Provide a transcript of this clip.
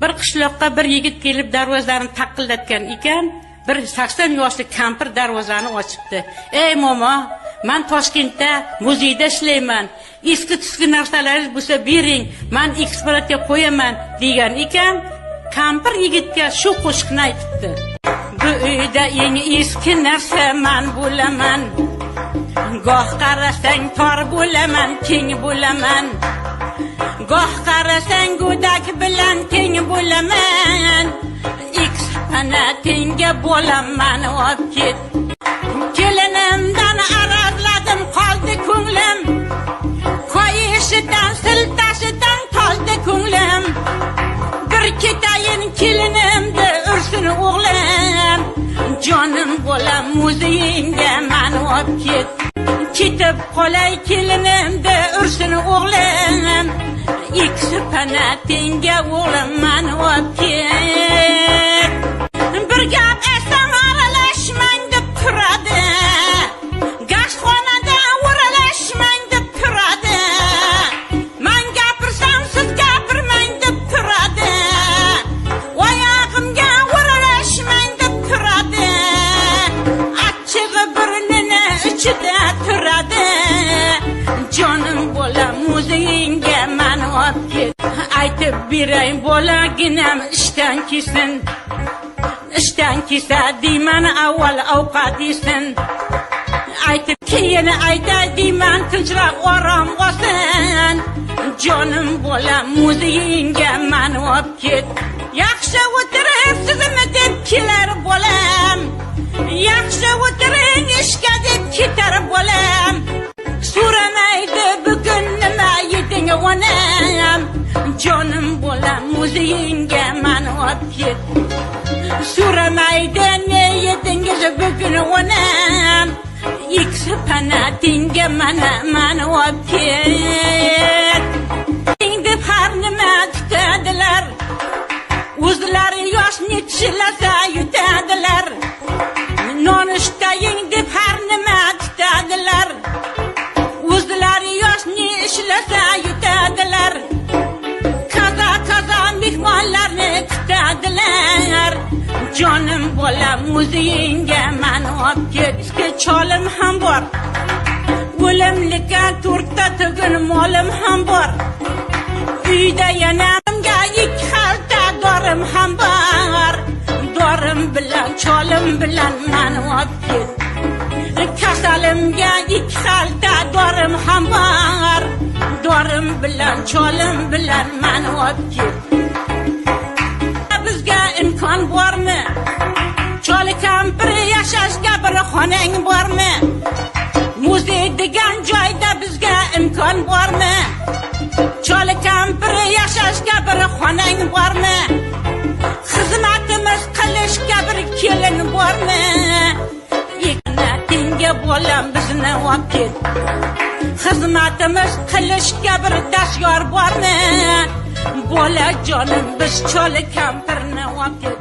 Bir qishloqqa bir yigit kelib darvozani taqillatgan ekan, bir 80 yoshli kampir darvozani ochibdi. "Ey momo, men Toshkentda muzeyda ishlayman. Eski tuski narsalaringiz bo'lsa bering, men eksponatga qo'yaman" degan ekan. Kampir yigitga shu qo'shiqni aytibdi. Bu uyda eng eski narsa men bo'laman. Goh qarasang tor bo'laman, keng bo'laman. Goh qarasang go'dak bilan teng bo'laman. Eksponatingga bo'laman olib ket. Kelinimdan arazladim, qoldi ko'nglim. Qo'yishidan, siltashidan toldi ko'nglim. Bir ketayin kelinimni ursin o'g'lim. Jonim bolam muzeyingga mani olib ket. Ketib qolay kelinimni ursin o'g'lim. Eksponatingga o'g'lim mani olib ket. Bir gap aytsam aralashmang deb turadi. Gashxonada o'ralashmang deb turadi. Man gapirsam siz gapirmang deb turadi. Oyog'imga o'ralashmang deb turadi. Achchig'i burnini ichida turadi. Jonim bolam muzeyingga mani olib ket. Aytib beray bolaginam ishdan kelsin. Ishdan kelsa deyman avval ovqat yesin. Aytib keyin aytay deyman tinchroq orom olsin. Jonim bolam muzeyingga mani olib ket. Yaxshi o'tiribsizmi deb kelar bolam. Yaxshi o'tiring ishga deb ketar bolam. So'ramaydi bugun nima yeding onam. Jonim bolam muzeyingga mani olib ket. So'ramaydi ne yedingiz bugun onam. Eksponatingga mana mani olib ket. Deb har nima tutadilar. O'zlari yoshni tishlasa yutadilar. Nonushtaying deb har nima tutadilar. O'zlari yoshni ishlasa yutadilar. Kaza kaza mehmonlarni kutadilar. Jonim bolam muzeyingga mani olib ket. Cholim ham bor. O'limlikka to'rtta tugun molim ham bor. Uyda yanamga ikki xalta dorim ham bor. Dorim bilan cholim bilan mani olib ket. Kasalimga ikki xalta dorim ham bor. Dorim bilan cholim bilan mani olib ket. Bizga imkon bormi? Choli kampir yashashga bir xonang bormi? Muzey degan joyda bizga imkon bormi? Choli kampir yashashga bir xonang bormi? Xizmatimiz qilishga bir kelin bormi? Tenga bolam bizni olib ket. Xizmatimiz qilishga bir dastyor bormi? Bolajonim biz choli kampirni olib ket.